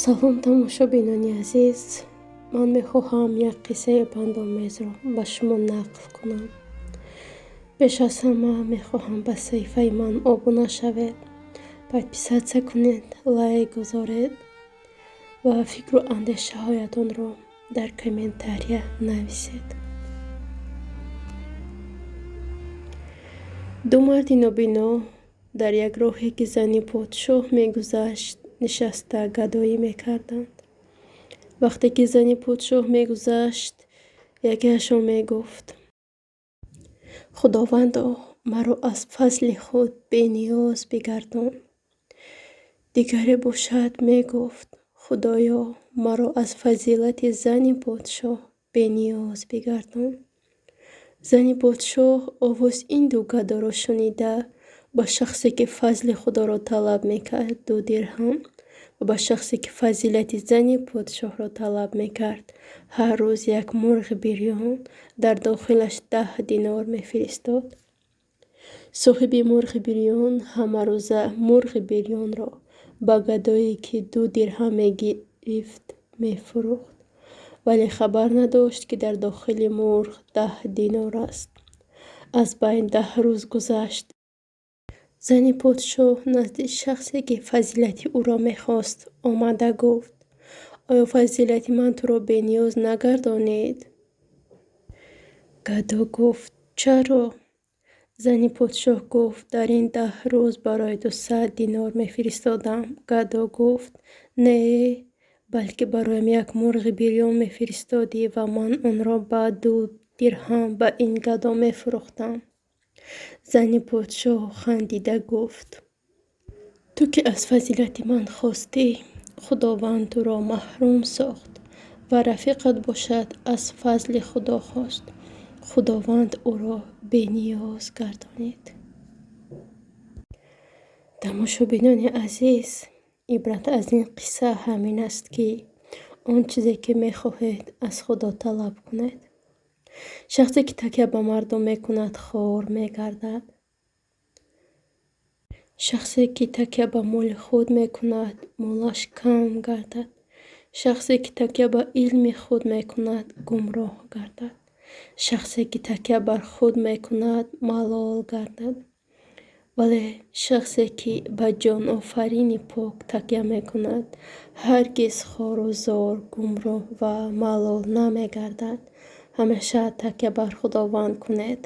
Салом, тамошобинони азиз. Ман мехоҳам як қиссаи пандомезро ба шумо нақл кунам. Пеш аз ҳама мехоҳам ба саҳифаи ман обуна шавед, подписаться кунед, лайк гузоред ва фикру андешаҳоятонро дар комментария нависед. Ду марди нобино дар як роҳе, ки зани подшоҳ мегузашт, нишаста гадоӣ мекарданд. Вақте ки зани подшоҳ мегузашт, якеашон мегуфт: «Худовандо, маро аз фазли худ бениёз бигардон». Дигаре бошад мегуфт: «Худоё, маро аз фазилати зани подшоҳ бениёз бигардон». Зани подшоҳ овози ин ду гадоро шунида, ба шахсе, ки фазли худоро талаб мекард, 2 дирҳам ва ба шахсе, ки фазилати зани подшоҳро талаб мекард, ҳар рӯз як мурғи бирён дар дохилаш 10 динор мефиристод. Соҳиби мурғи бирён ҳамарӯза мурғи бирёнро ба гадое, ки 2 дирҳам мегирифт, мефурӯхт, вале хабар надошт, ки дар дохили мурғ 10 динор аст. Аз байн 10 рӯз гузашт. Зани подшоҳ назди шахсе, ки фазилати ӯро мехост, омада гуфт: «Оё фазилати ман туро бениёз нагардонид?» Гадо гуфт: «Чаро?» Зани подшоҳ гуфт: «Дар ин 10 рӯз барои ту 100 динор мефиристодам». Гадо гуфт: «Не, балки бароям як мурғи бирён мефиристодӣ ва ман онро ба 2 дирҳам ба ин гадо мефурӯхтам». Зани подшоҳ хандида гуфт: «Ту ки аз фазилати ман хостӣ, Худованд туро маҳрум сохт ва рафиқат бошад аз фазли Худо хост. Худованд ӯро бениёз гардонид». Тамошобинони азиз, ибрат аз ин қисса ҳамин аст, ки он чизе, ки мехоҳед, аз Худо талаб кунед. Шахсе, ки такя ба мардум мекунад, хор мегардад. Шахсе, ки такя ба моли худ мекунад, молаш кам гардад. Шахсе, ки такя ба илми худ мекунад, гумроҳ гардад. Шахсе, ки такя бар худ мекунад, малол гардад. Вале шахсе, ки ба ҷонофарини пок такя мекунад, ҳаргиз хору зор, гумроҳ ва малол намегардад. Ҳамеша такя бар Худованд кунед.